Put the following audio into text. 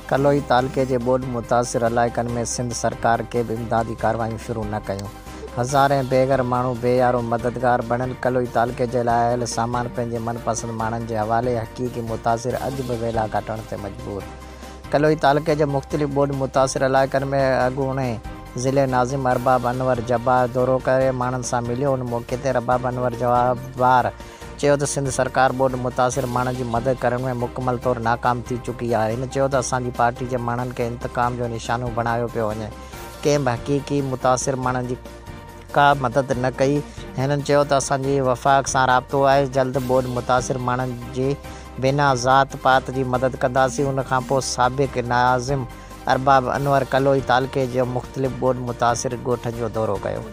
ڪلوئي تعلقي جي ٻوڏ متاثر علائقن ۾ سنڌ سرڪار ڪي به امدادي ڪارروايون شروع نه ڪيون، هزارين بي گهر ماڻهو بي يارو مددگار بڻيل، ڪلوئي تعلقي جي لاء آيل سامان پنهنجي من پسند ماڻهن جي حوالي، حقيقي متاثر اڄ به ويلا ڪاٽڻ تي مجبور. ڪلوئي تعلقي جي مختلف ٻوڏ متاثر علائقن ۾ اڳوڻي ضلعي ناظم ارباب انور جبار دورو ڪري ماڻهن سان مليو، ان موقعي تي ارباب انور جبار چيو ته سنڌ سرڪار ٻوڏ متاثر ماڻهن جي مدد ڪرڻ ۾ مڪمل طور ناڪام ٿي چڪي آهي. هن چيو ته اسان جي پارٽي جي ماڻهن کي انتقام جو نشانو بڻايو پيو وڃي، ڪنهن به حقيقي متاثر ماڻهن جي ڪا مدد نه ڪئي. هنن چيو ته اسان جي وفاق سان رابطو آهي، جلد ٻوڏ متاثر ماڻهن جي بنا ذات پات جي مدد ڪنداسين. ان کانپوء سابق ناظم ارباب انور ڪلوئي تعلقي جي مختلف ٻوڏ متاثر ڳوٺن جو دورو ڪيو.